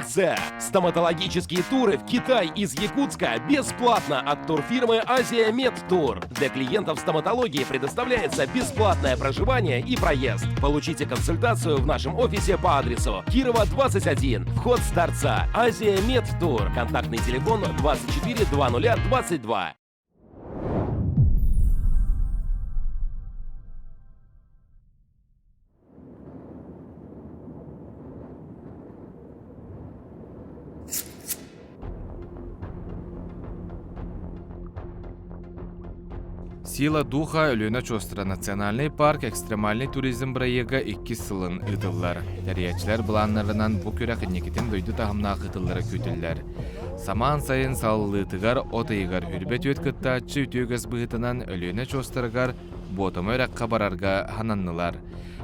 Акция! Стоматологические туры в Китай из Якутска бесплатно от турфирмы «Азия Мед Тур». Для клиентов стоматологии предоставляется бесплатное проживание и проезд. Получите консультацию в нашем офисе по адресу Кирова, 21, вход с торца. «Азия Мед Тур». Контактный телефон 24 00 22. Сила духа Өлүөнэ очуостара национальнай парк экстремальный туризм бырайыага иккис сылын ыытыллар. Тэрийээччилэр былааннарынан бу күрэх инникитин дойду таһымнаах ыытыллара күүтүллэр. Самаан сайын салаллыытыгар от ыйыгар үрбэ түөрт кыттааччы үтүө үгэс быһыытынан Өлүөнэ очуостарыгар Буотама үрэххэ барарга сананнылар.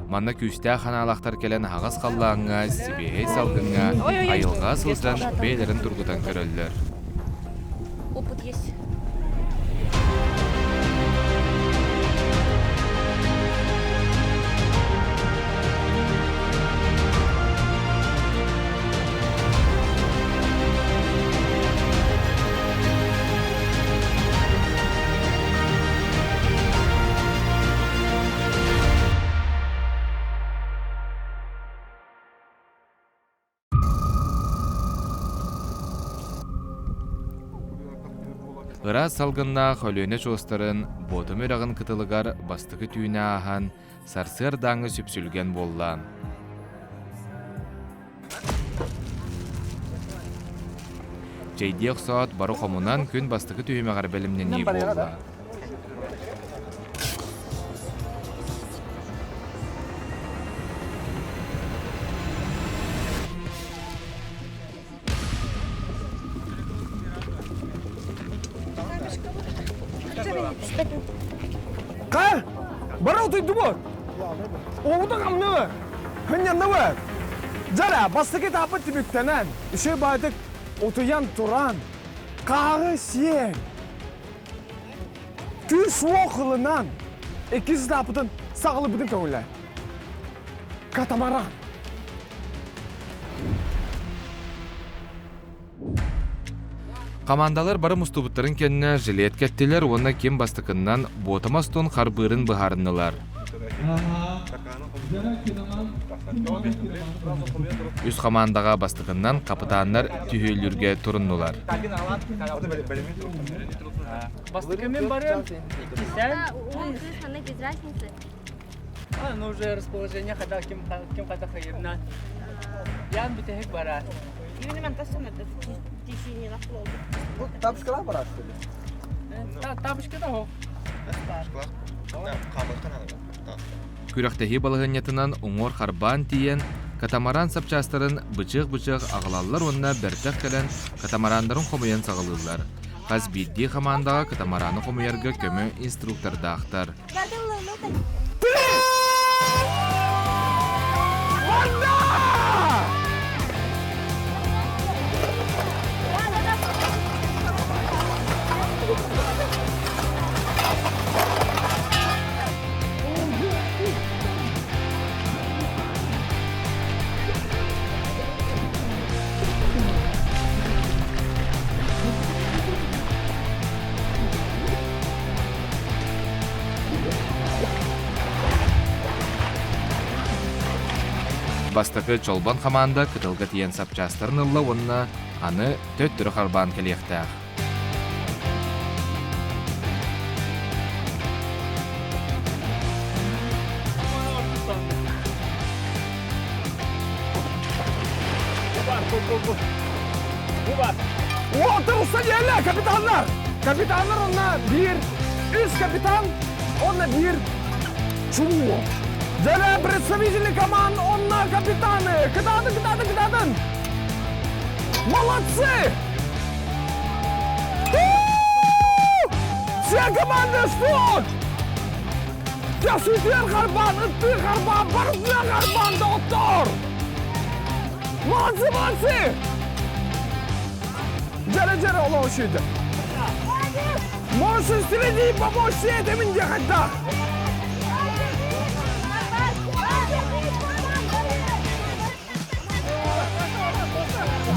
Манна күүстээх ханаалахтар кэлэн аһаҕас халлааҥҥа, сибиэһэй салгыҥҥа, айылҕаҕа сылдьан бэйэлэрин тургутан көрөллөр. Опыт есть. Ыраас салгыннаах Өлүөнэ чуостарын Буотум үрэҕин кытылыгар бастакы түүнү ааһан, сарсыардааҥҥы сүпсүлгэн буолла. Чэйдии охсоот, бары хомунан күн бастакы түһүмэҕэр бэлэмнэнии буолла. Ха! Бары утуйдубут! Оҕото хамныы! Хынньанныбыт! Дьара, бастакы этаппыт түмүктэнэн, үчүгэй баайдык утуйан туран, хааҕы сиэн, күүс-уох ылынан, иккис этаппытын саҕалыыбытын көҥүлэ. Катамаран. Хамаандалар бары мустубуттарын кэннэ жилет кэттилэр уонна ким бастакыннан Буотама устун харбыырын быһаарыннылар. Үс хамаандаҕа бастакыннан хапытааннар түһүөлүүргэ туруннулар. Бастакы мен барыам, иккисен. Без разницы. А, ну уже расположение хада ким ким хада хайырна. Ян бүтэһик барар. Бу тапочкалар барар что ли? Тапочка да хох. Күрэхтэһии балаһыанньатынан уҥуор харбаан тиийэн, катамаран сапчаастарын бычыах-бычыах аҕалаллар уонна бэртэх кэлэн катамараннарын хомуйан саҕалыыллар. Хас биирдии хамаандаҕа катамараны хомуйарга көмө инструктордаахтар. Бастакы Чолбон хамаанда кытылга тиийэн сапчаастарын ылла уонна аны төттөрү харбаан кэлиэхтээх. Уотурса диэлэ, капитаннар! Капитаннар онно биир, үс капитан, онно биир чулуу. Дьэ, представители команд онно капитаны! Кытаатын, кытаатын, кытаатын! Молодцы! Все команды ждут! Тясүтүөр харбаан, ыттыы харбаан, барытына харбаан, доҕоттор! Молодцы, молодцы! Дьэрэ-дьэрэ олох үчүйдэ. Можешь следить, помочь этим диэхэтта.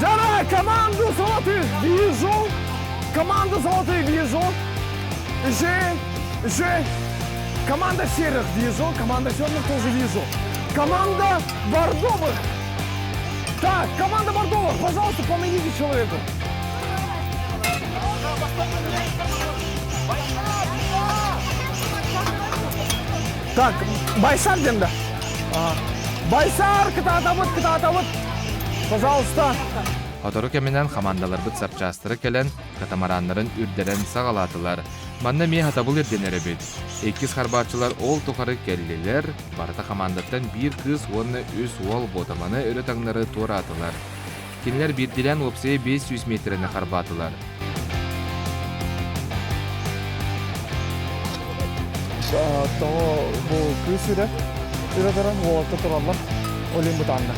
Дьэ, команду золотых вижу! Команду золотых вижу! Же, же! Команда серых вижу, команда черных тоже вижу. Команда бордовых! Так, команда бордовых, пожалуйста, помогите человеку. Так, Байсар диэн да? Байсар, кытаатабыт, кытаатабыт. Пожалуйста. Сотору кэминэн хамаандаларбыт сапчаастара кэлэн, катамараннарын үрдэрэн саҕалаатылар. Манна эмиэ сатабыл ирдэнэр эбит. Иккис харбааччылар ол тухары кэллилэр, барыта хамаандаттан биир кыыс уонна үс уол Буотаманы өрө таҥнары туораатылар. Кинилэр биирдиилээн уопсайа 500 миэтэрэни харбаатылар. Тоҕо бу кыыс үрэ үрэ туран уолаттар тураллар олин бытаанна.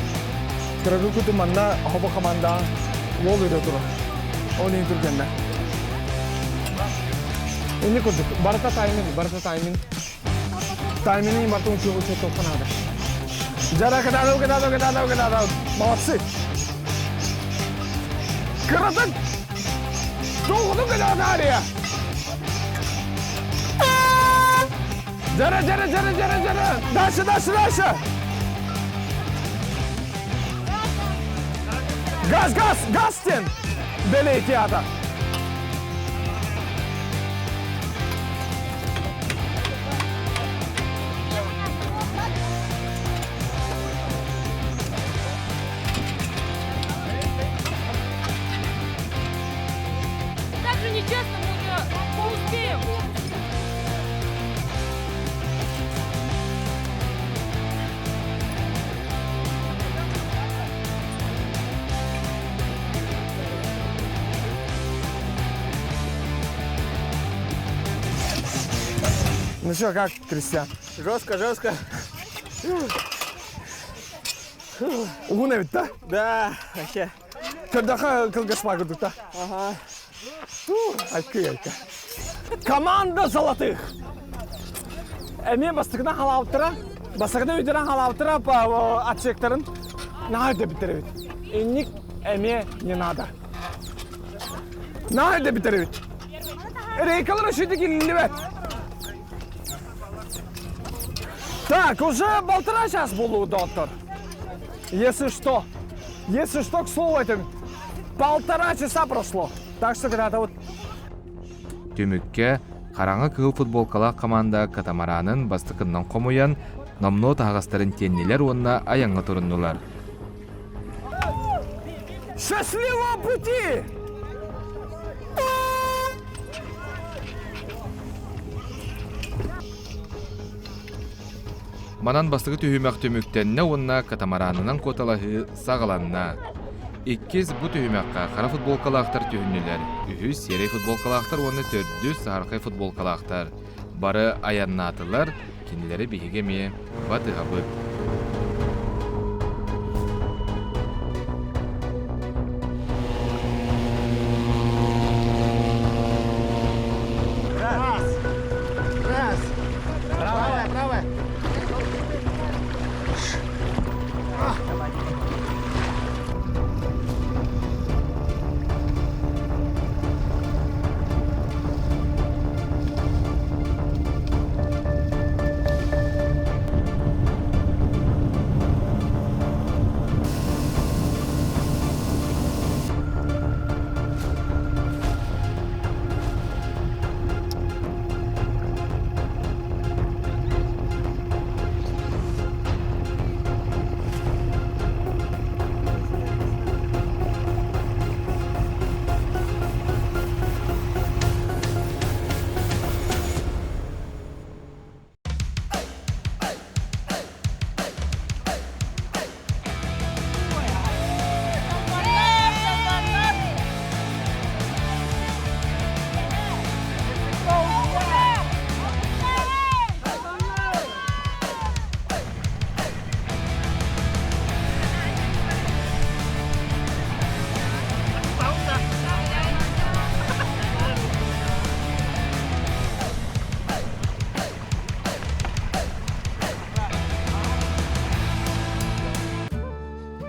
Кырагы күтү манна хобо команда уол үрэ турар. Олин түргэннэ. Инни курдук барыта тайминг, барыта тайминг. Тайминг барыта учуоттуохха наада. Жара кытаатау, кытаатау, кытаатау, кытаатау. Молодцы. Кыратык Тугуну кытаатаарыйа. Жара, жара, жара, жара, жара. Дальше, дальше, дальше. Газ, газ, газ диэн бэлиэтиата. Так же нечестно, мы уже не успеем. Ну что, как, Кристиан? Жестко, жестко. Угун эбит да? Да, вообще. Көрдөхө кылгас курдук да? Ага. Айка, айка. Команда золотых! Эмиэ бастакынан халаабыттара, бастакынан өйдөрөн халаабыттара отсектарын наһаа үрдэбиттэр эбит. Инник эмиэ не надо. Наһаа үрдэбиттэр эбит. Рейкалар үчүгэй киллибэт. Так, уже полтора час буолла, доктор. Если что, если что, к слову, это полтора часа прошло. Так что, когда-то вот Түмүккэ хараҥа кыһыл футболкалаах команда катамаранын бастакыннан хомуйан, номнуо таһаҕастарын тиэннилэр уонна айаҥҥа туруннулар. Счастливого пути! Манан бастакы түһүмэх түмүктэннэ уонна катамаранынан куоталаһыы саҕаланна. Иккис бу түһүмэххэ хара футболкалаахтар түһүннүлэр, үһүс сиэрэй футболкалаахтар уонна төрдүс саһархай футболкалаахтар. Бары айаннаатылар, кинилэри биһиги эмиэ батыһабыт. Раз. Раз. Правая, правая.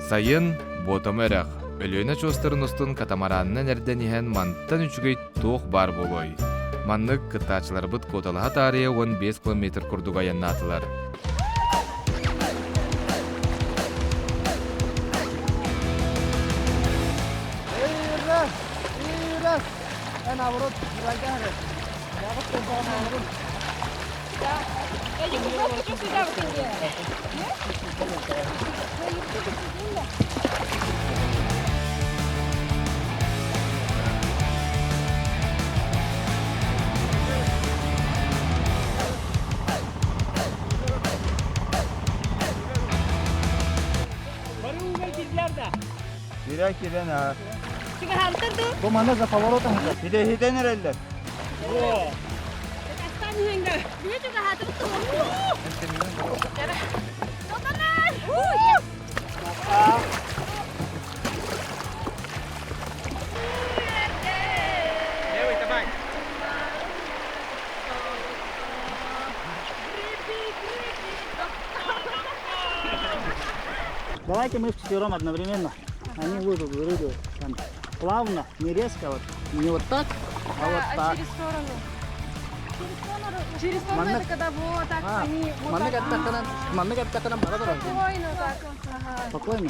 Сайын Ботомо эрэх. Өлүөнэ очуостарын устун катамаранынан эрдэн иһэн мантан үчүгэй туох баар буолуой? Маннык кыттааччыларбыт куоталаһа таарыйа 15 километр курдук айаннаатылар. Бары ууга киирдилэр да? Бирэ кирен а. Чугаһаабыттар дуу? Бу манна за поворотом Хидэһитэн эрэллэр. Тастан үһүҥҥэ. Биһи чугаһаатыбыт Левый, давай. Давайте мы вчетвером одновременно. Они будут выруливать там плавно, не резко, вот. Не вот так, а вот А так. через сторону. Через сторону. Через сторону Манна- это когда вот так А, они вот Маннык так. аттакынан, маннык аттакынан бара турар. Спокойно так. Ага. Спокойно.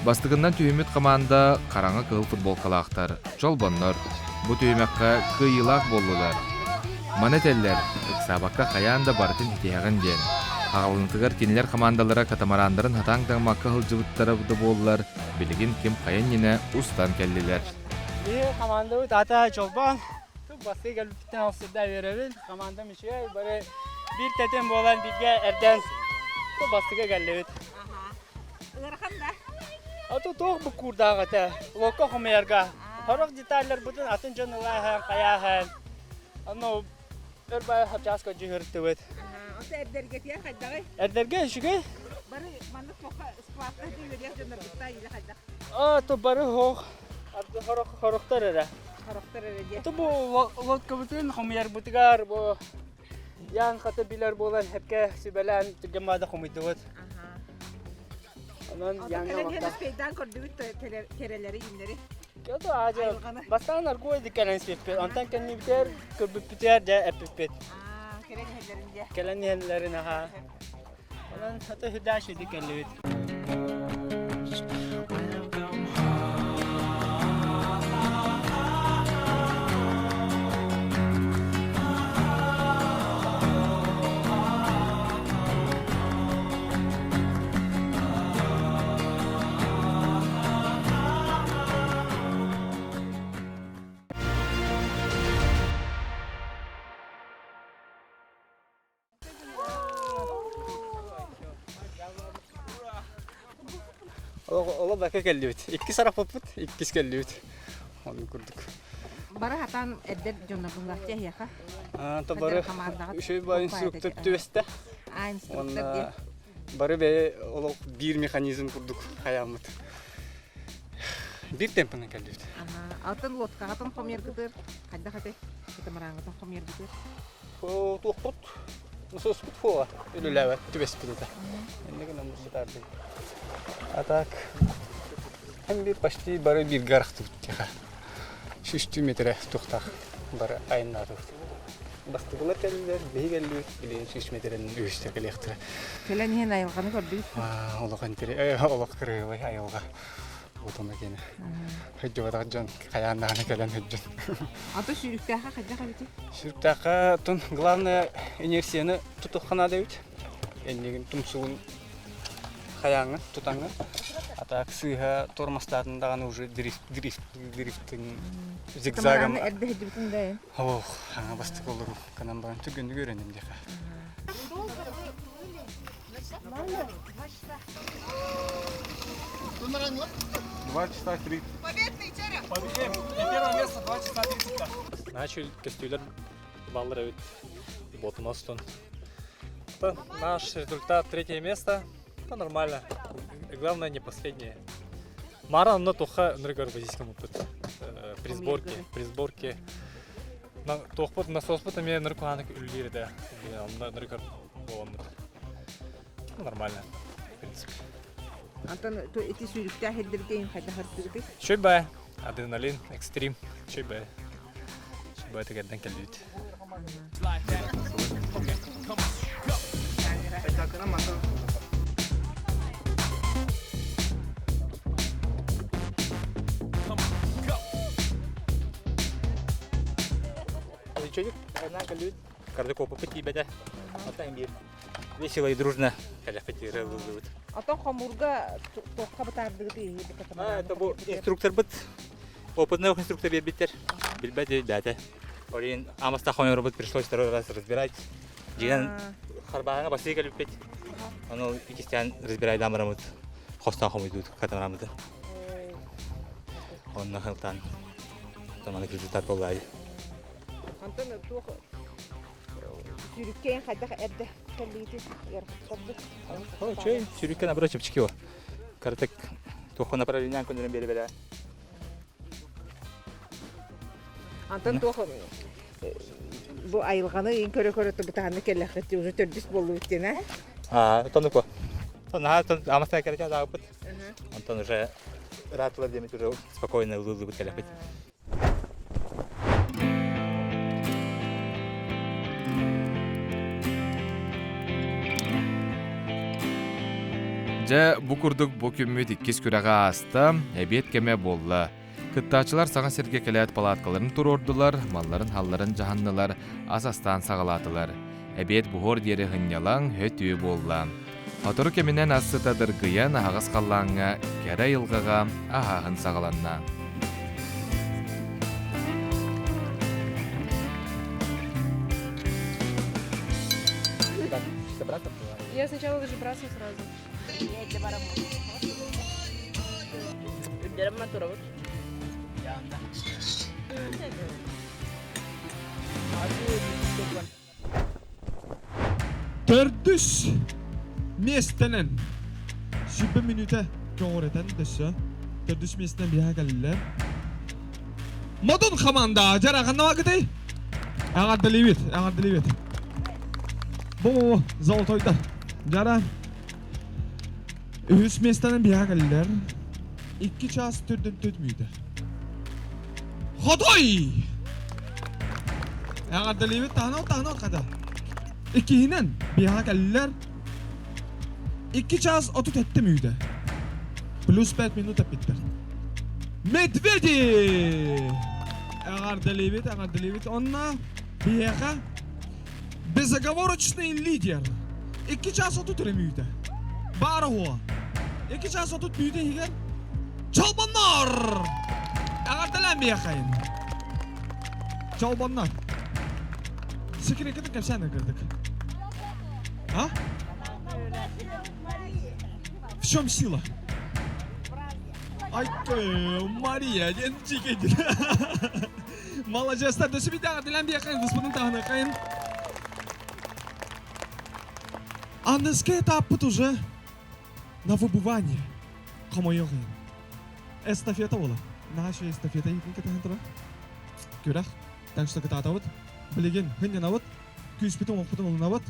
Бастыгынан түһүммүт хамаанда хараҥа кыһыл футболкалаахтар, чолбоннор. Бу түһүмэххэ кыайыылаах буоллулар. Маны этэллэр, ыксаабакка хайаан да барытын итиһэҕин диэн. Хаҕылынытыгар кинилэр хамаандалара катамарандарын хатаан таҥмакка сылдьыбыттара да буоллар, билигин ким хайа иннинэ устан кэллилэр. Биһи командабыт ата Чолбон. Тук бастыы кэлбиттэн алсырда үөрэбин. Командам үчүгэй, бары биир тэтим буолан бииргэ эрдэн бастыга кэллибит. Ыарахан да? А то туох буккуурдаах этэ. Локко хомуйарга. Сорох деталларбытын атын дьон ылааһын, хайааһын. Ону өр бай хапчаас көрдьүһүртүбүт. Ото эрдэргэтиэн хайдаҕый? Эрдэргэ үчүгэй. Бары маннык туохха складка үөрүйэх дьоннорбутта илэ хайдах? А то бары хоох. Хорох хорохтор эрэ. Хорохтор эрэ диэ. То бу лодкабытын хомуйарбытыгар бу ян хата билэр буолан хепке сүбэлээн түргэн маада хомуйдубут. Онон яҥҥа Кэлэн иһэн бакта. успейдаан көрдүбүт кэрэлэри иннэри. Кото аажа бастаан аргуой диккэнэн сиэппит. Онтон кэннибитэр көрбүппүтүгэр дьэ эппиппит. Кэлэн иһэллэрин дьэ. Кэлэн иһэллэрин аха. Онон хата хүдаа шүдү кэллибит. Оло бака кэллибит. Иккис арахпыппыт, иккис кэллибит. Onun курдук. Бары хатан эдэр дьонно быһылаах эһиэхэ. То бары үчүгэй баа инструктор түбэстэ. А инструктор диye. Бары бэйэ олох биир механизм курдук хаяммыт. Биир темпынан кэллибит. Алтын лодкаҕытын хомуйаргытыр хайдах этэй? Катамараҥҥытын хомуйаргытыр? Туохпут насоспут хуоҕа үлэлээбэт түбэспит этэ. Инники гынан бытаардым. А так hem bir почти бары бииргэ арахтыбыт тиха. Шүстүү метрэ тухтаах бары айаннаатыбыт. Бастакылар кэллилэр, биһи кэллибит, билигин сүүс метрэнэн үһүстэр кэлиэхтэрэ. Кэлэн иһэн айылҕаны көрдүгүт? Олох интере, олох кырыылай айылҕа. Утума кини. Хыдьыбатах дьон хайаан даҕаны кэлэн сылдьын. Ато сүүрүктээххэ хайдах эбитий? Сүүрүктээххэ тун главное инерцияны тутухха наада эбит. Эннигин тумсугун хайааҥҥын тутаҥҥын. А так сыыһа тормозтаатын даҕаны уже дрифт дрифт дрифтин зигзагом. Тамараны эрдэ сылдьыбытын да Ох, хаҥа бастык олору канан баран түргэнник үөрэним диэхэ. Два часа 30. Победим! На первое место 2 часа 30. Начали көстүүлэр баллар эбит ботуностун. Наш результат третье место. Это нормально. Главное не последнее. Мара на туха ныргар базийском опыт. При сборке, при сборке. Туохпут насоспут эмиэ ныркуһанык үллиир да. Ныргар Буоламмыт. Нормально, в принципе. Антон, ити сүүрүктээх ирдэргэ иһин хайдах артыгытый? Чөй бай, адреналин, экстрим, чөй бай. Чөй бай тегерден келдибит. Кардакопы тиийбэтэ. Оттон биир весело и дружно кэлэхпит ыллыбыт. Атын хомуурга туохха бытаардыгыт Это бу инструкторбыт опытный инструктор биэрбиттэр. Билбэт өйдөтө. Орин амаста хомуурбут пришлось второй раз разбирать. Дьиҥэн харбааһыҥа басыы кэлбиппит. Ону иккистээн разбирайдаан бараммыт хостон хомуйдубут катамараммыты. Онно хылтаан таманы результат буоллаайы. Антон туох сүүрүккэйин хайдах эрдэ кэллиити ыарахаттарбыт? Чэй, сүүрүккэ набыра чэпчэки о. Кыратык туохха направлениеан көннөрөн биэрэ Антон туох бу айылҕаны ыйын көрө-көрө бытаанны кэллэххит уже төрдүс буоллубут диэн аа? Аа, тонуку. Наһаа амастай кэрэ даабыт. Онтон уже ыраатылар диэмит уже спокойно ылыыллыбыт кэлэппит. Дьэ, бу курдук бу күммүт иккис күрэҕэ ааста, эбиэт кэмэ буолла. Кыттааччылар саҥа сиргэ кэлээт палаткаларын туруордулар, малларын-халларын дьаһаннылар, ас астаан саҕалаатылар. Эбиэт буһуор диэри һынньалаҥ, өтүү буолла. Сотору кэминэн ас сыта дыргыйан аһаҕас халлааҥҥа кэрэ айылҕаҕа аһааһын саҕаланна. Я сначала даже браться сразу. Төрдүс миэстэнэн сүбэ мүнүүтэ көҕүрэтэн дөссө төрдүс миэстэнэн биһа кэллилэр. Модун хамаанда дьараҕанна Эҕэрдэлиибит, эҕэрдэлиибит. Бу золотойдар. Дьара үһүс миэстэнэн биһа кэллилэр. Икки час төрдөн төрт мүнүүтэ. Хотой! Эҕэрдэлиибит таһынан таһынан хата. Иккиһинэн биһа кэллилэр. Икки час отут сэттэ мүнүүтэ. Плюс пять минут эппиттэр. Медведи! Эҕэрдэлиибит, эҕэрдэлиибит. Онно биһиэхэ безоговорочный лидер. Икки час отут эрэ мүнүүтэ. Баар уһуо. Икки час отут мүнүүтэ иһигэр Чолбоннор! Эҕэрдэлээн биһиэхэйин. Чолбоннор. Секрекетін кэпсээн кырдык. А? В чем сила? Ай, Мария, диэн чикейдин. Маладьыастар, дөссө биирдэ эҕэрдэлээн биһиэхэйин, господин таһыныахайын. Аныгыскы этаппыт уже на выбывание. Хомойуох иһин. Эстафета буолар. Наша эстафета иитин кэтэһэн турар. Күрэх. Так что кытаатабыт. Билигин хынньанабыт. Күүспүтүн уохпутун ылынабыт.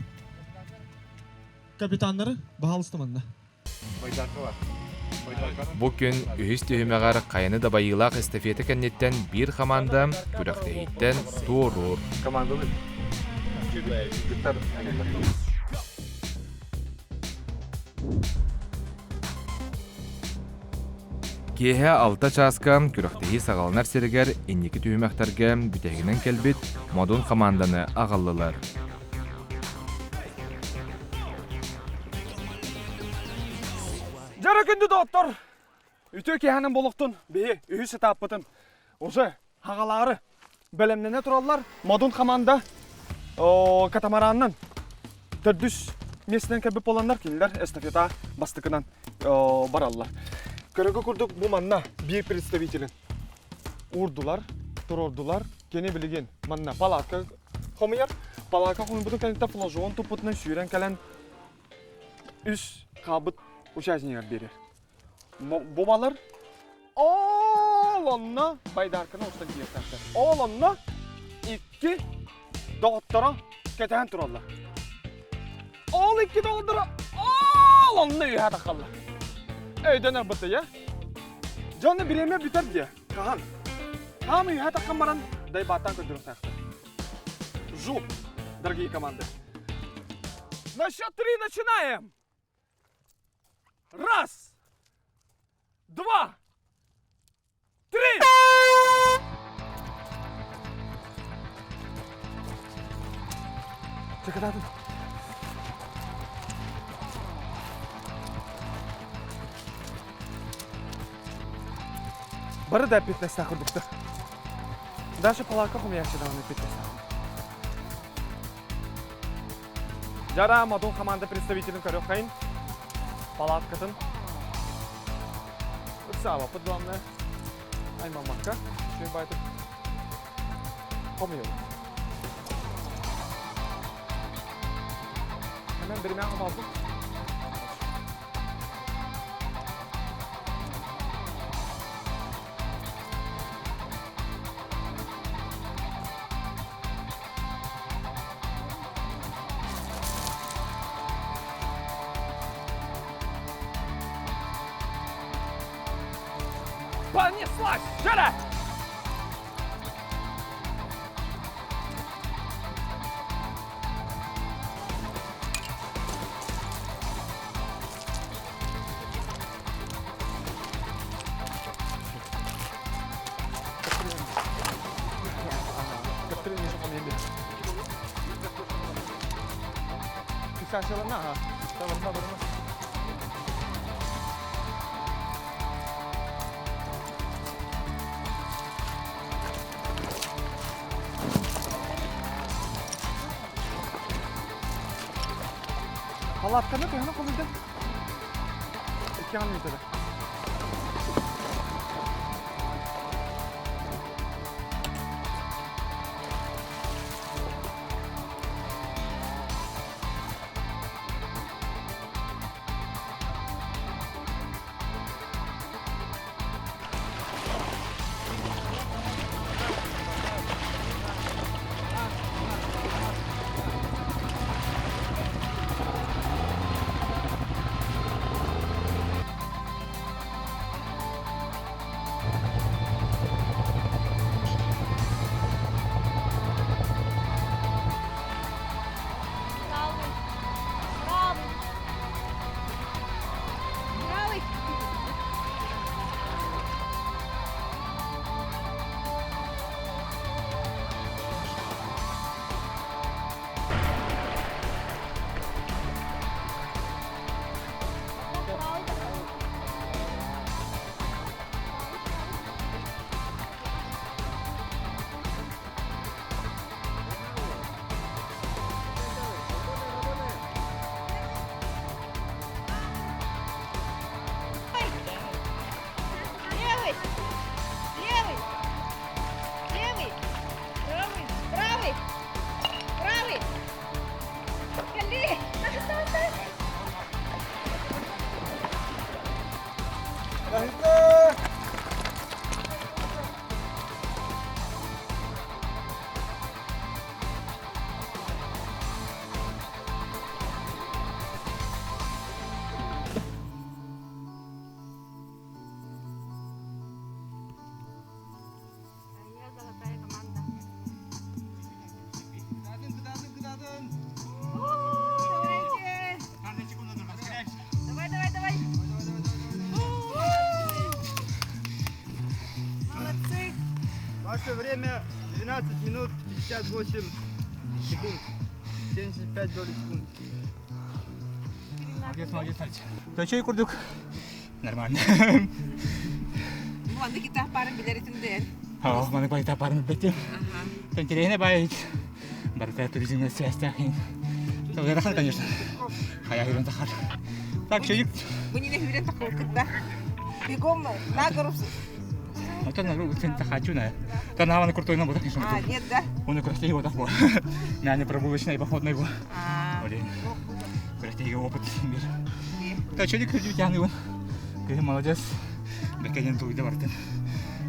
Капитаннары баһаалыста манна. Бу күн үһүс түһүмэҕэр хайаны дабайыылаах эстафета кэнниттэн биир хамаанда күрэхтэһииттэн туоруур. Команданы Киэһэ алта чааска күрэхтэһии саҕаланар сиригэр инники түһүмэхтэргэ бүтэһигинэн кэлбит Модун хамаанданы аҕаллылар. Дьара күндү доҕоттор! Үтүө киэһэнэн болохтун биһи үһүс этаппытын уже хаҕалаары бэлэмнэнэ тураллар. Модун хамаанда катамаранынан төрдүс миэстэнэн кэлбит буоланнар кинилэр эстафета бастакынан бараллар. Көрөгө курдук бу манна биир представителин уурдулар, туруордулар. Кини билигин манна палатка хомуйар. Палатка хомуйбутун кэнниттэн флажон туппутунан сүүрэн кэлэн үс хаалбыт участнигар биэрэр. Бу балар ол онно байдарканы устан кииртахтар. Ол онно икки доҕотторо кэтэһэн тураллар. Ол икки доҕордоро ол онно үөһэ таххаллар. Өйдөнөр бытыйа. Дьону бириэмэ бүтэр диэ. Хаһан? Хаам үөһэ таххан баран дайбааттаан көрдөрүөхтээхтэр. Жу, дорогие команды. На счет три начинаем! Раз, два, три! Чакататын. Бары да эппиэттэстээх курдуктар. Даша палака хомуйааччы даҕаны эппиэттэстээх. Жара Модун команда представителин көрүөххэйин. Палаткатын. Ыксаабаппыт главное. Аймаммакка. Үчүгэй баайтык. Хомуйабыт. Hemen биримээн хомалбыт. Понеслась! Жара! Палатканы төһөнө хомуйдун? Икки минутада. Левый! Левый! Левый! Правый! Правый! Правый! Кали! Золотая команда. Давай, давай, давай. Молодцы. Ваше время 12 минут 58 секунд. 75 долей секунд. Молодец, молодец, молодец. Точой курдук. Нормально. Маннык китап баарын билэр этиҥ дуо? Оо, маннык китап баарын билбэтим. Интэриэһинэй баҕайы. Барыта туризмҥа сибээстээх. Ыарахан, конечно. Хайа сүүрэн тахсар. Так, чөйүк. Бу не сүүрэн тахсыбыккыт Бегом на гору. Оттон на гору тахачу на. Та на крутой на будет, А, нет, да? Он красивый вот так вот. На прогулочный походный был. Блин. Красивый опыт. Так, чөйүк күрдүү тяны Молодец. Бекенен туйда бартын.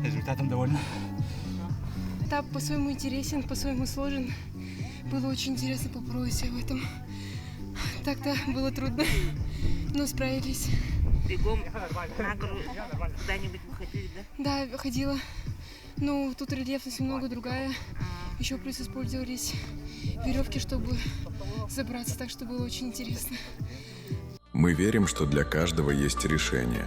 Результатом довольна. Этап по-своему интересен, по-своему сложен. Было очень интересно попробовать себя в этом. Так-то было трудно, но справились. Бегом на гору куда-нибудь выходили, да? Да, ходила. Ну, тут рельефность немного другая. Еще плюс использовались веревки, чтобы забраться, так что было очень интересно. Мы верим, что для каждого есть решение.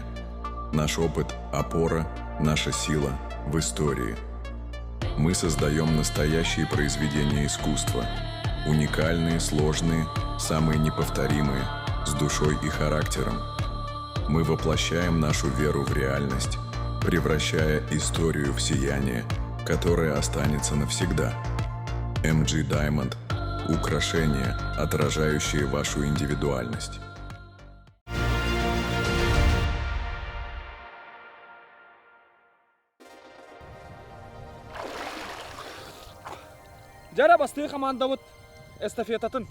Наш опыт – опора, наша сила в истории. Мы создаем настоящие произведения искусства. Уникальные, сложные, самые неповторимые, с душой и характером. Мы воплощаем нашу веру в реальность, превращая историю в сияние, которое останется навсегда. MG Diamond – украшения, отражающие вашу индивидуальность. Дьэ бастыы хамаандабыт эстафетатын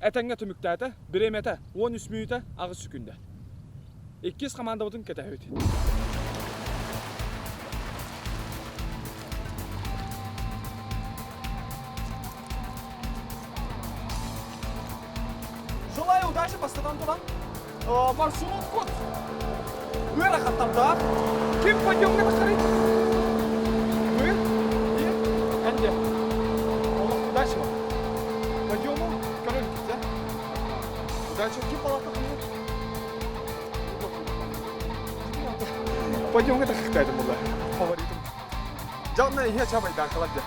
этэҥҥэ түмүктээтэ, бириэмэтэ 13 мүнүүтэ 8 секүндэ. Иккис хамаандабытын кэтэһэбит. Желаю удачи бастатан туран маршрут ыарахаттардаах. Ким подъемҥа тахсарый? Вы и Энди. Удачи вам. Подъему көрөлүк Удачи. Ким палатка Подъемҥа тахсыктаатым була. Фаворитым. Дьонно иһэ чабайдаакалар дьэ.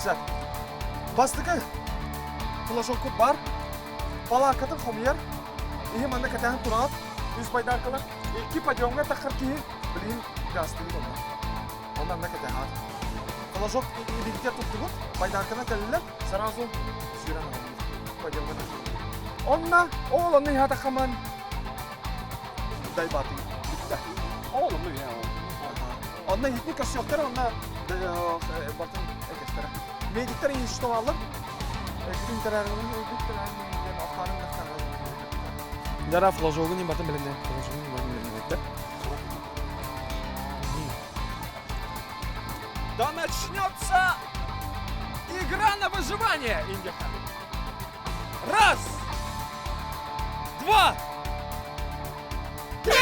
Сәт. Бастакы флажоккут бар. Палааккатын хомуйар. Иһи манна кэтэһэн тураҕыт. Үс байдаркалар. Икки подъемҥа таххар киһи билигин газтыгыт онно. Онно анна кэтэһэҕит. Флажок илиитигэр туттугут. Байдарканан кэллилэр. Сразу сүүрэн аҕаллыбыт. Подъемҥа таххар. Онно ол онно иһэ таххаман дайбаатыгыт. Бүттэ. Ол онно иһэ ол. Онно иһитни көрсүөхтэрэ, онно бартын экестэрэ. Медиктер иһиштоваллар. Күтүн Дара флажогун имбатын билинне. Флажогун имбатын билинне. Да начнется игра на выживание, Индиха. Раз, два, три!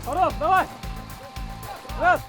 Хорош, давай! Раз!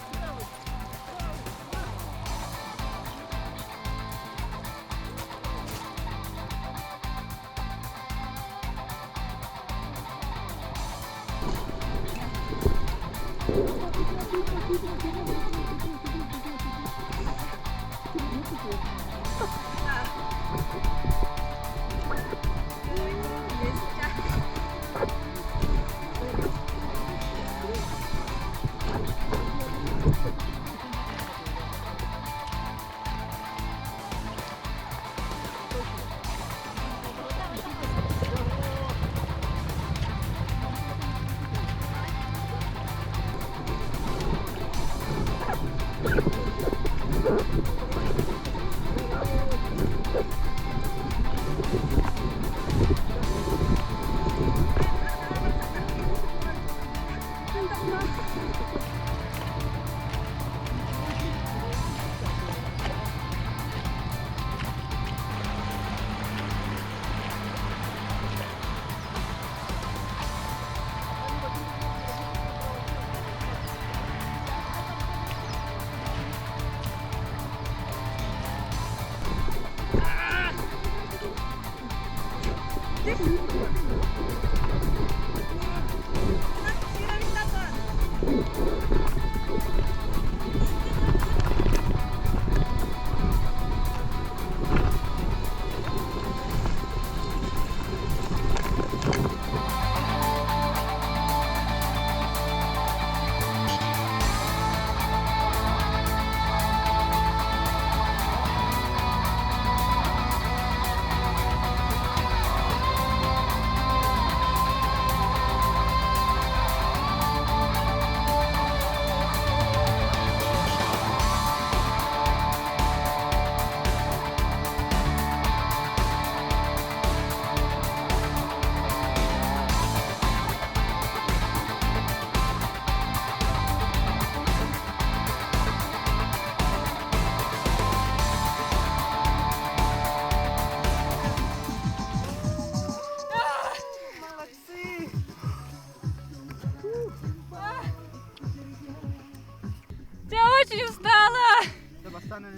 Очень устала.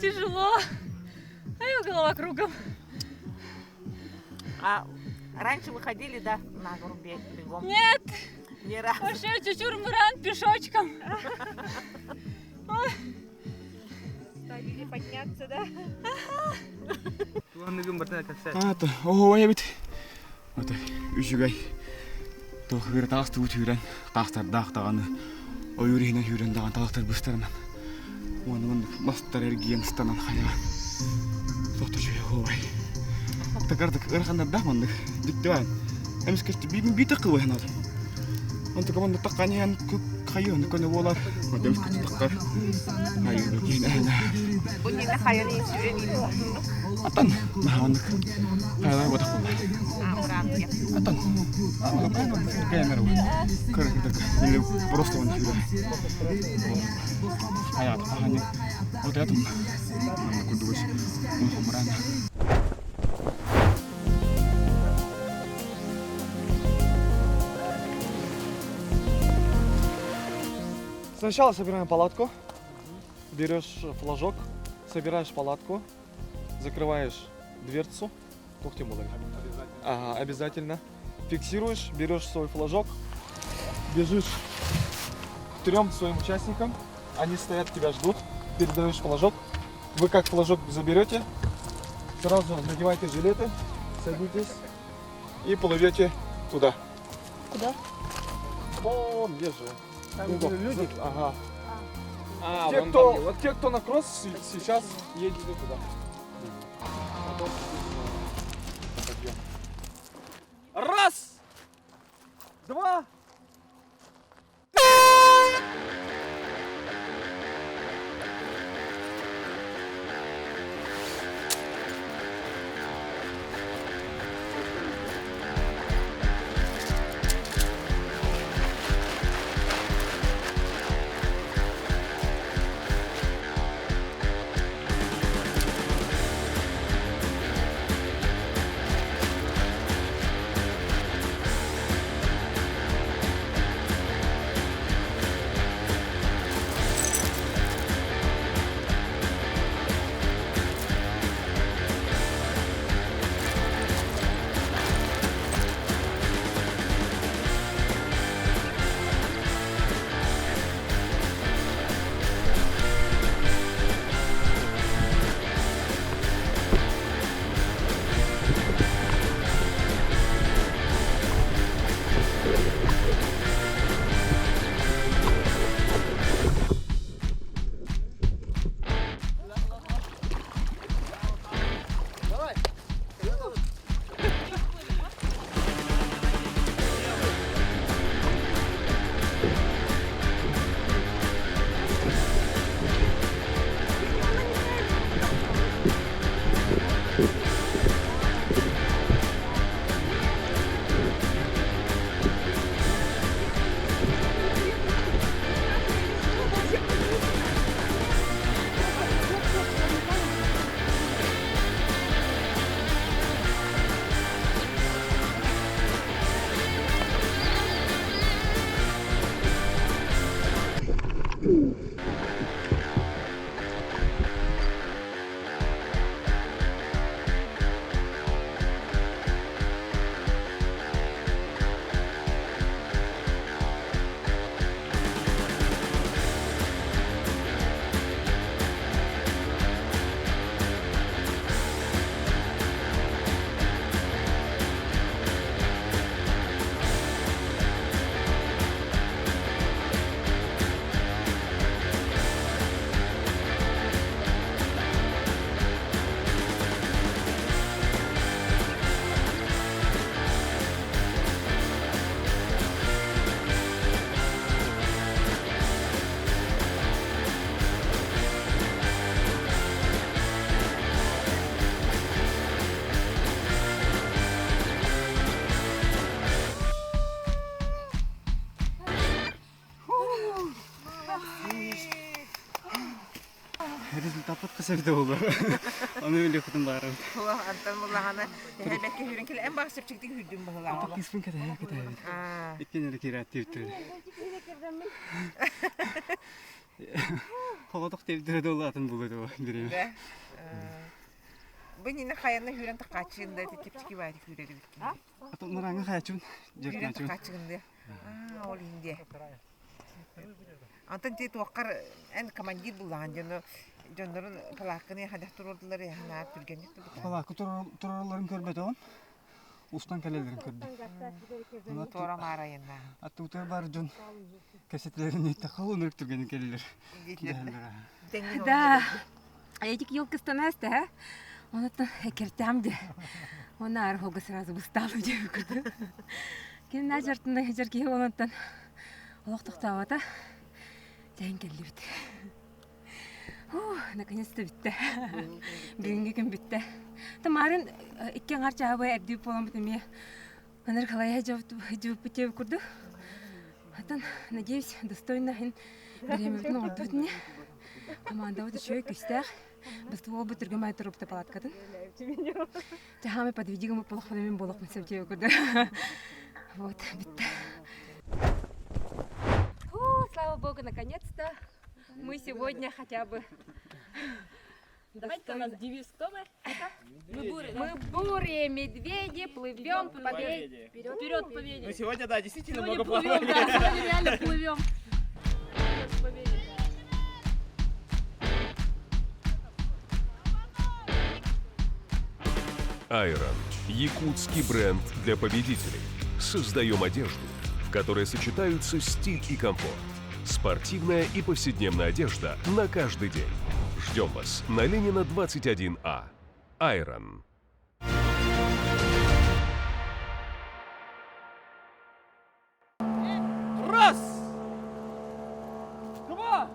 Тяжело. А голова кругом. А раньше выходили, да, на гору бегом? Нет. Ни разу. Вообще чучур-муран пешочком. Ставили подняться, да? Оо, эбит. Ото үчүгэй. Туох таҕыс тугу түүрэн, таахтардаах даҕаны, ойуур иһинэн сүүрэн даҕаны талахтар быстарынан. Уонна мастар эргийэн ыстанан хайаан. Туох үчүгэй оһуобай. Такардык ыараханнардаах маннык. Диктиваан. Эмискэ биир таккы буһанар. Онтука манна таккан иһэн хайыан көнө буолар. Эмискэ таккар. Хайыан киин Бу нина хайаны сүрэн Атан наһааннык хайалай ботах буолла. Атан кэмер или просто он сюда. Хаят хахани. Вот это курдугус. Мурана. Сначала собираем палатку, берешь флажок, собираешь палатку, закрываешь дверцу, Ага, обязательно. Фиксируешь, берешь свой флажок, бежишь к трем своим участникам, они стоят, тебя ждут, передаешь флажок. Вы как флажок заберете, сразу надевайте жилеты, садитесь и плывете туда. Куда? Вон, где же? Там где люди? Ага. А, те, вон кто, там где вот. те, кто на кросс, сейчас едете туда. Потом на подъем. Раз, два, Результат касабыта болду. Аны эле кутум бары. Антон буллаҕына эһэбэккэ хүрэн кэлэ эн баҕар чэпчэкитик хүрдүм баһылаах. Киспин кэтэһэ кэтэһэбит. Иккин эрэ киирээт тиэбиттэр. Холотох тиэбиттэрэ да улаатан буолуо дуо бириэмэ. Да. Бу нина хайаны хүрэн тахааччыгын да чэпчэки баары күүрэр эбиккин. Атын мараҥа хааччыбын Хүрэн тахааччыгын да. Аа, ол иһин диэ. Антон ти туоххар эн командир буллаҕын дьону дьоннорун палаакканы хадах туруордулар яһанаар түргэнник тубутаа. Палаакка турараларын көрбөтөҕүм. Устан кэлэллэрин көрдүм. Туора маара айаннааһын. Аттыбытыгар баар дьон кэпсэтилэрин иһиттэххэ оннук түргэнник кэлэллэр. Да, этик елка станаста, а? Он это кертям де. Он архога сразу устал деп курдук. Кин нажартында хежер киһи ононтон олох тохтообото. Дьэһин кэллибит. Наконец-то бүттэ. Бүгүҥҥү күн бүттэ. Тамарын икки аҥар чаабай эрдүү буоламмыт эмиэ ыныр халайа дьыбыппыт диэбит курдук. Атын, надеюсь, достойно иһин бириэмэбитин оҥордубут ини. Командабыт үчүгэй күүстээх. Бастакы уолбут түргэн баай турбута палаткатын. Чаһаамай подведи гыммыт болохпун мин буолуохпун сөп диэбит курдук. Вот, бүттэ. Фу, слава богу, наконец-то мы сегодня хотя бы Давайте у нас девиз кто мы? Мы бурые, мы бурые медведи, плывем к победе. Вперед к победе. Ну сегодня, да, действительно Сегодня много плывем, плавали. да, сегодня реально плывем. Вперед к победе. Айрон – якутский бренд для победителей. Создаем одежду, в которой сочетаются стиль и комфорт. Спортивная и повседневная одежда на каждый день. Ждем вас на Ленина 21А. Айрон. Раз! Два!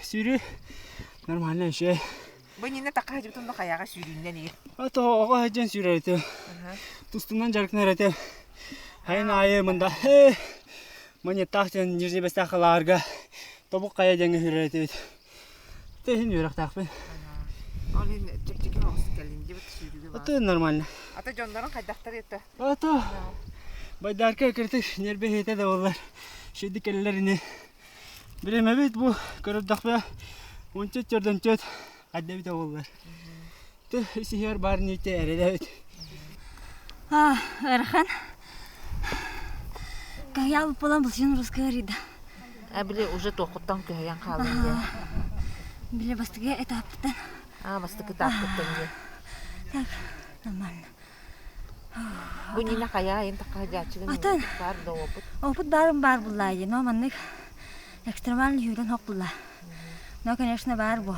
Сүүрүү нормально еще. Бу иннинэ такка сылдьыбытым да хайаҕа сүүрүүннэн иир. Ото оҕо сылдьан сүүрэр этим. Тустунан дьарыктанар этим. Хайын аайы мында маньяттаах диэн Нижний Бэстээх лааҕырга тобук хайа диэҥҥэ сүүрэр этибит. Тэһин үөрэхтээхпин. Ол иһин чэпчэки соҕус кэллин дибит сүүрүүгэ баар. Ото нормально. Ата дьоннорун хайдахтар это? Ото байдарка кыртык нербе хете да боллар. Шейди келлер ини. Биремебит бу көрөрдөхпө унчет чөрдөнчөт аддебит боллар. Ты исиһер бар ните эредебит. А, ыарахан. Каял буолан булсун русская рида. А били уже туохуттан көһүйэн хаалын диэн. Били бастакы этаптан. А бастакы этапкыттан диэн. Так, нормально. Бу Нина хайа айын такка дьааччыгын Атын. баар да опыт. Опыт баарым баар буллаа дии, но маннык экстремальный сүүрэн хох буллаа. Но, конечно, баар бу.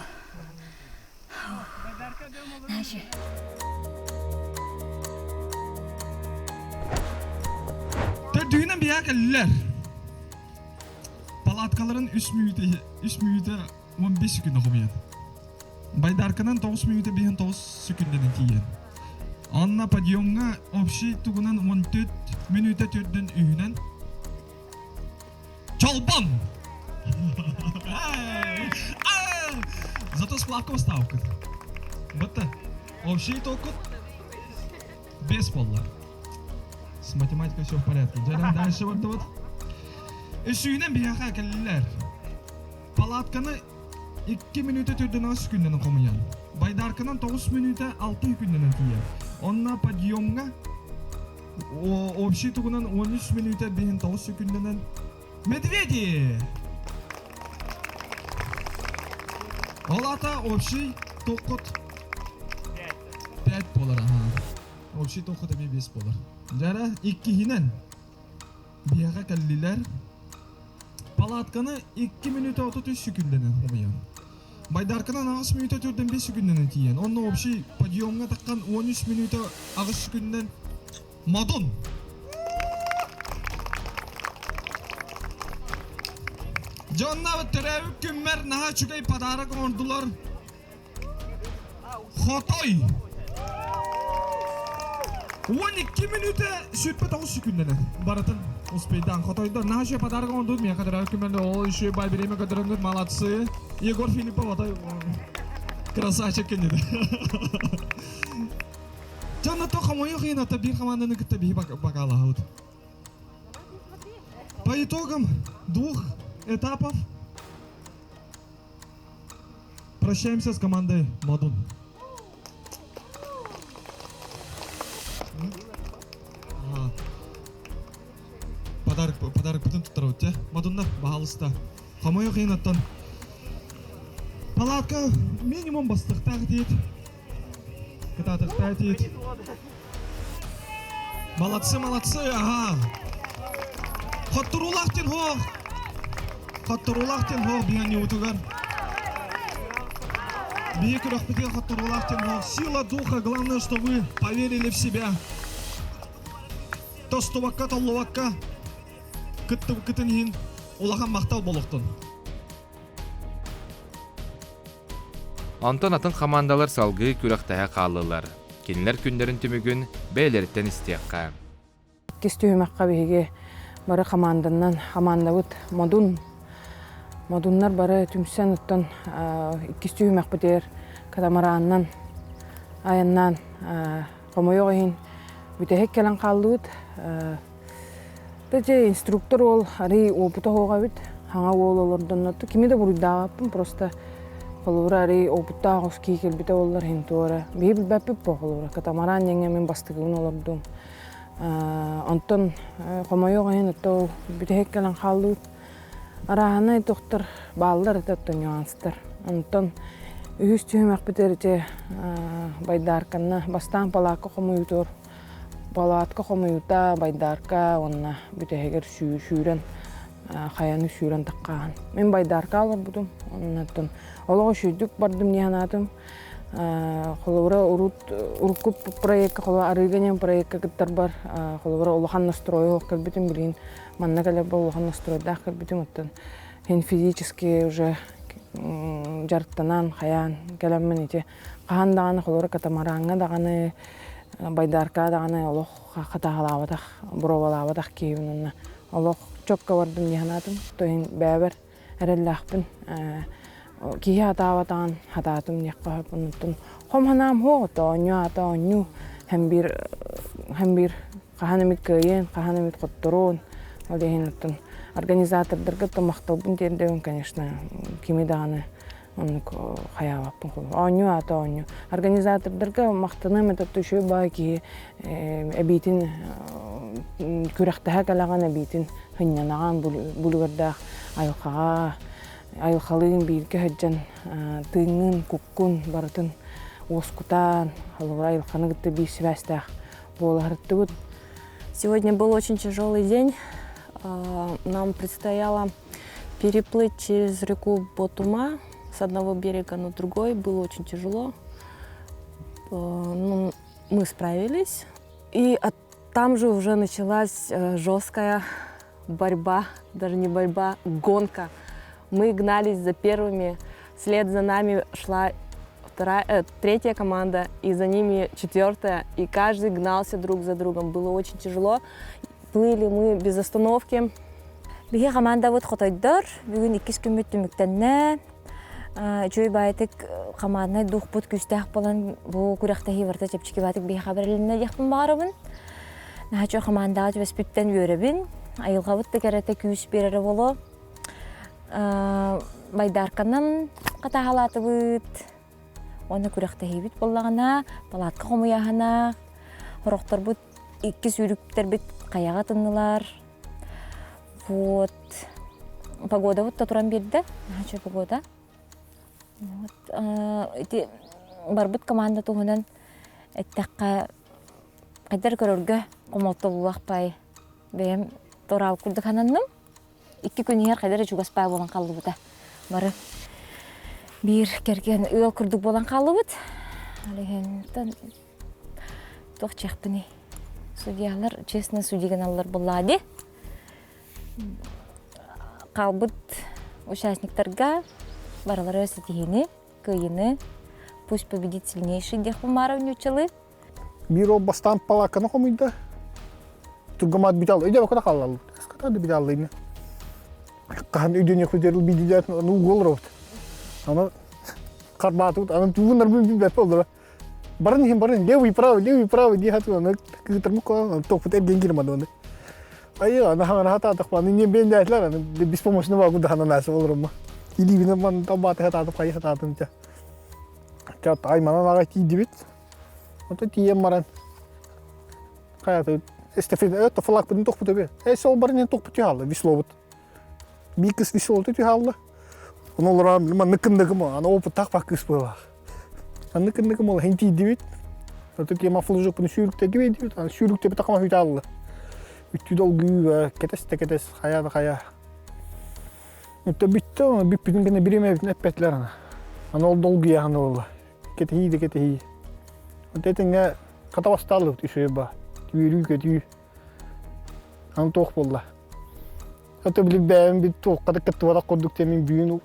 Дальше. Төрдүһүнэн биһиэхэ кэллилэр. Палаткаларын үс мүнүүтэ үс мүнүүтэ 15 секунда хомуйан. Байдарканан 9 мүнүүтэ 59 секунданы тиийэн. Онно подъемҥа общий тугунан 14 мүнүүтэ төрдүн үһүнэн Чолбон! Зато сплавка поставкыт. Бытта. Общий толкут без полла. С математикой все в порядке. Дьэ, дальше бардыбыт. Үсүүнэн биһиэхэ кэллилэр. Палатканы 2 мүнүүтэ төрдүн ас күннэнэн хомуйан. Байдарканан 9 мүнүүтэ 6 күннэнэн тиийэр. Онно подъемҥа Общий тугунан 13 мүнүүтэ 59 секүндэнэн Медведи! Ол ата общий тоххот 5 болар аха. Общий тоххот эмиэ 5 болар. Дьара иккиһинэн биһиэхэ кэллилэр. Палатканы 2 мүнүүтэ 33 секүндэнэн хомуйан. Байдарканан 8 мүнүүтэ 45 секүндэнэн тиийэн. Онно общий подъемҥа таххан 13 мүнүүтэ 8 секүндэн Модун! Дьонно төрөөбүт күммэр наһаа үчүгэй подарок оҥордулар. Хотой! 12 мүнүүтэ 29 секүндэнэн барытын успейдаан хотойдор. Наһаа үчүгэй подарок оҥордубут миэхэ төрөөбүт күммэр ол еще бай время көтөрөҥҥүт молодцы. Егор Филиппов отой красавчик кинини. Дьонно то хомойуох иһин ата биир хамаанданы кытта биһи бакаалаһабыт. По итогам двух этапов Прощаемся с командой Модун. Подарок, подарок бүтүн туттарабыт дьэ. Модуннар, баһаалыста. Хомойуох иһин оттон палатка минимум бастыктаах диит. Кытаатыктаах диит. Молодцы, молодцы, ага. Хотторуулаах диэн хоох. Хотторуулаах диэн хоох биһиэн ньуутугар. Биһи күрэхпитигэр хотторуулаах диэн хоох. Сила духа, главное, что вы поверили в себя. Тостубакка, толлубакка кыттыбыккытын иһин улахан махтал болохтун. Онтон атын хамаандалар салгыы күрэхтэһэ хааллылар. Кинилэр күннэрин түмүгүн бэйэлэриттэн истиэххэ. Иккис түһүмэххэ биһиги бары хамаанданан хамаандабыт Модун Модуннар бары түмсэн оттон иккис түһүмэхпитигэр катамараанынан айаннаан хомойуох иһин бүтэһик кэлэн хааллыбыт. Дьэ инструктор уол арый опыта суох эбит. Хаҥа уол олордоннотто кими да буруйдаабаппын просто холобура арый опыттаах оҕус киһи кэлбитэ буоллар иһин туора биһи билбэппит буо холобура катамаран диэҥҥэ мин бастакыбын олордум. Онтон хомойуох иһин отто бүтэһик кэлэн хааллыбыт. Арааһынай тохтор бааллар этэ оттон нюанстар. Онтон үһүс түһүмэхпитигэр ити байдаарканна бастаан палаакка хомуйуутугар Палатка хомуйуута, байдаарка уонна бүтэһигэр сүүрэн хайаны сүүрэн таххааһын. Мин байдаарка олорбутум. Оннуттан олох үчүйдүк бардым дии санаатым. Холобура урут урукку проекка холобура арыыга диэн проекка кыттарбар холобура улахан настройу суох кэлбитим билигин манна кэлэрбэр улахан настройдаах кэлбитим оттон физически уже. дьарыктанан хайаан кэлэммин ити хаһан даҕаны холобура катамараҥҥа даҕаны байдарка даҕаны олох хатааһылаабатах боруобалаабатах киһибин уонна олох чопко бардым дии санаатым то иһин бэйэбэр эрэллээхпин киһи хатаабатаҕын хатаатым диэххэ сөп оннуттан хом санаам суох оонньуу аата оонньуу һэн биир һэн биир хаһан эмит кыайыан хаһан эмит хотторуон ол иһин оттон организатордарга да махталбын тиэрдэбин конечно кими даҕаны оннук хайаабаппын холобур оонньуу аата оонньуу организатордарга махтаныам это үчүгэй баай киһи эбиитин күрэхтэһэ кэлэҕин эбиитин сынньанаҕын булугардаах айылҕаҕа айылҕалыын бииргэ сылдьан тыыҥҥын куккун барытын уоскутан холобур айылҕаны кытта биир сибээстээх буола сырыттыбыт Сегодня был очень тяжелый день. Нам предстояло переплыть через реку Ботума с одного берега на другой. Было очень тяжело. Ну, мы справились. И от, там же уже началась жесткая борьба, даже не борьба, гонка. Мы гнались за первыми, вслед за нами шла вторая, третья команда, и за ними четвертая, и каждый гнался друг за другом. Было очень тяжело. Плыли мы без остановки. Биһи командабыт хотойдор, бүгүн иккис күммүт түмүктэннэ. Үчүгэй баайытык команднай духпут күүстээх буолан бу күрэхтэһии барыта чэпчэки баатык биһиэхэ бэрилиннэ диэхпин баҕарабын. Наһаа үчүгэй командаҕа түбэспиттэн үөрэбин. Айылҕабыт да кэрэтэ күүс биэрэрэ буолуо. Байдарканан хатааһалаатыбыт. Уонна күрэхтэһиибит буоллаҕына, палатка хомуйааһына, сорохторбут икки сүүрүктэрбит хайаҕа тыннылар. Вот. Погодабыт да туран биэрдэ. Наһаа үчүгэй погода. Вот. Ити барбыт команда туһунан эттэххэ, хайдах көрөргө хомолтолуулаах паай. Бэйэм туораабыт курдук сананным. Икки күн иһэр хайдах эрэ чугас паай буолан хааллыбыта. Бары биир кэргэн ыал курдук буолан хааллыбыт. Ол иһин туох чиэхпиний? Судьялар честно судьи гыналлар буоллаа дии. Хаалбыт участниктарга барылара ситиһиини, кыайыыны, пусть победит сильнейший диэхпин баара ньууччалыы. Биир ол бастаан палаакканы хомуйда. Тургамаат бүтэ өйдө бакыта хааллаллар. Кыската да бүтэ аллайны. Хаһан өйдөнүөх бүтэрил бидилэт аны угол робот. Аны карбаатыбыт аны тугунар билбэт олдура. Барын иһин барын левый правый левый правый дии хатып аны кыытырмык куһаҕан топпут эрген кирмады аны. Айы аны хаҥана хатаатах аны не бен дээтлер аны беспомощно багу да ханан асы олорумма. Илиибинен ман табааты хатаатым хайы хатаатым тя. Тя айманан аҕай тиийдибит. Ото тиийэн баран хайаты эстафета это флагпытын тохпут эбе. Э сол барынен тохпут хаалла веслобут. Биир кыс веслобуту хаалла. Ону олорон маннык кындыгым аны опыттаах бак кыс буолаах. Аннык кындыгым ол хин тиийдибит. Ото кема флужокпун сүүрүктэ дибит. Аны сүүрүктэ битакама хүтаалла. Үттү долгуу кетес те кетес хая да хая. Өттө бүттэ, бүппүтүн гына бириэмэбитин эппэтлэр ана. Аны ол долгуйаһын буолла. Кэтэһии да кэтэһии. Вот этиҥҥэ хата бастааллыбыт үчүгэй ба. Үөрүү-көтүү. Аны туох буолла. Ото били бэйэм бит туохха да кыттыбатах курдук тэмин бүгүн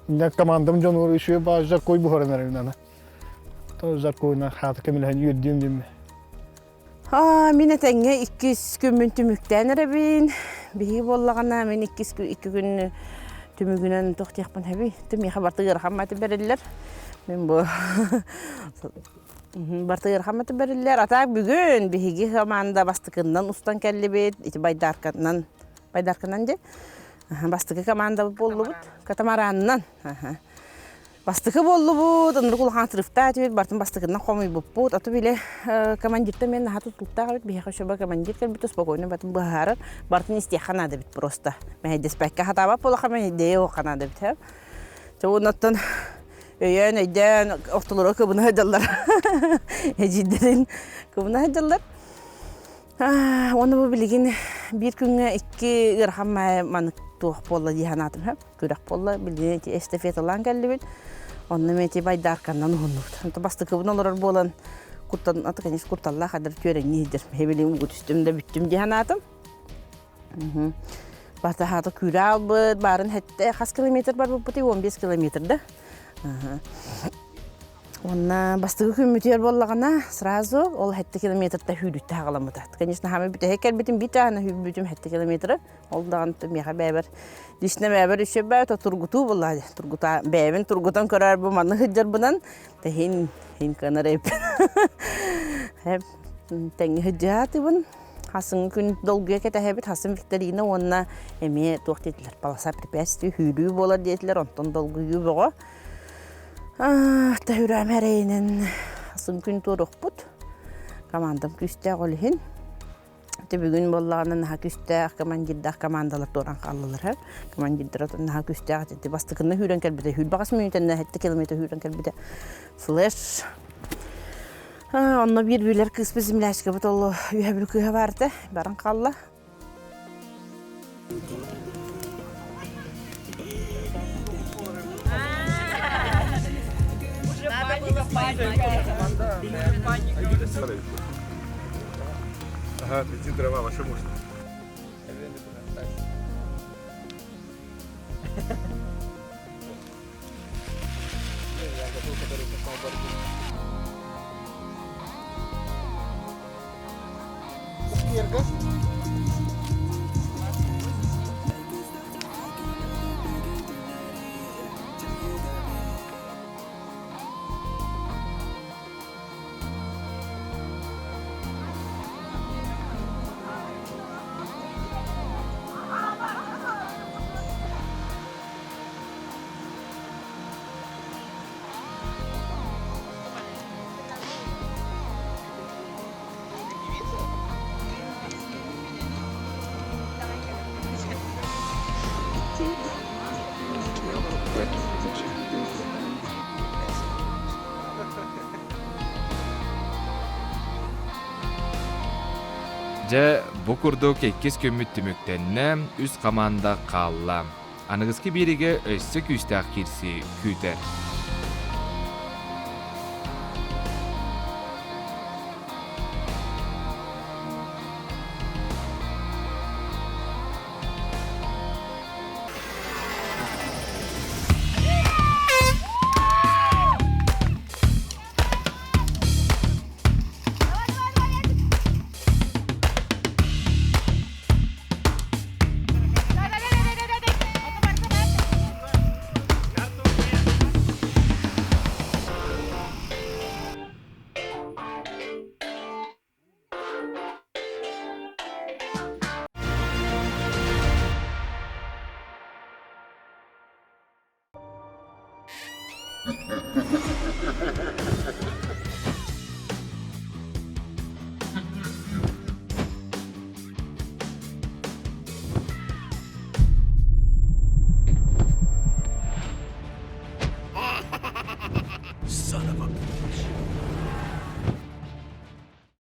иннэ командам дьонугар үчүгэй ба жаркой буһаран эрэр ана. То жаркойна хаата көмөлөһөн үөрдүөм диэммэ. Мин этэҥҥэ иккис күммүн түмүктээн эрэбин. Биһиги буоллаҕына мин иккис икки күн түмүгүнэн туох диэхпин сөбүй? Миэхэ барыта ыарахан маты бэриллэр. Мин бу барыта ыарахан маты бэриллэр. А так бүгүн биһиги команда бастакыннан устан кэллибит. Ити байдарканан байдарканан дии. Бастакы командабыт буоллубут. Катамаранынан. Бастакы буоллубут, ынырык улахан отрывтаах этибит, барытын бастакыннан хомуйбуппут. Аты били командиртан мен наһаа тутулуктаах эбит, биһиэхэ еще командир кэлбитэ спокойно батын быһаарар, барытын истиэххэ наада эбит просто. Мэһэйдэспэккэ хатаабат буоллахха мэһэйдэйэ уохха наада эбит. Чэ оннуттан өйөөн, өйдөөн ортолоро кыбына сылдьаллар. Эдьиийдэрин кыбына сылдьаллар. Уонна бу билигин биир күҥҥэ икки ыарахан маннык туох буолла дии санаатым күрэх буолла. Билигин ити эстафеталаан кэллибит. Онно мен ити байдаарканнан уһуннубут. Онто бастакыбын олорор буолан куттан аты конечно кутталлаах адар түөрэҥнии сылдьар. Билигин угу түстүм да бүттүм дии санаатым. Батаһаата күүрэ албыт, баарын хэтте хас километр барбыппытый 15 километр да. Уонна бастакы күммүтүгэр буоллаҕына сразу ол 7 километрта сүүрүүттэ хаҕаламмыта. Конечно, хаамай бүтэһик кэлбитим биир чааһына сүүрбүтүм 7 километры. Ол даҕаны миэхэ бэйэбэр лично бэйэбэр үчүгэй то тургутуу буолла. Тургута бэйэбин тургутан көрөр бу манны сылдьарбынан тэһин хин кынар эппин. Тэҥҥэ сылдьаатыбын. Хасын күн долгуйа кэтэһэбит, хасын викторина уонна эмиэ туох диэтилэр, полоса препятствий сүүрүү буолар диэтилэр, онтон долгуйуу бөҕө. Төһүрээм эрэйинэн хасын күн туоруохпут. Командам күүстээх ол иһин. Ити бүгүн буоллаҕына наһаа күүстээх командирдаах командалар туоран хааллылар. Командирдара наһаа күүстээх ити бастакынна сүүрэн кэлбитэ. Сүүрбэҕэс мүнүүтэннэ 7 километр сүүрэн кэлбитэ. Флеш Онно биир билэр кыыспыт землячкабыт ол үһэ кыыһа баар этэ, баран хаалла. Ага, лети дрова, вообще можно. Дьэ, бу курдук иккис күммүт түмүктэннэ, үс хамаанда хаалла. Аныгыскы биэриигэ өссө күүстээх киирсии күүтэр.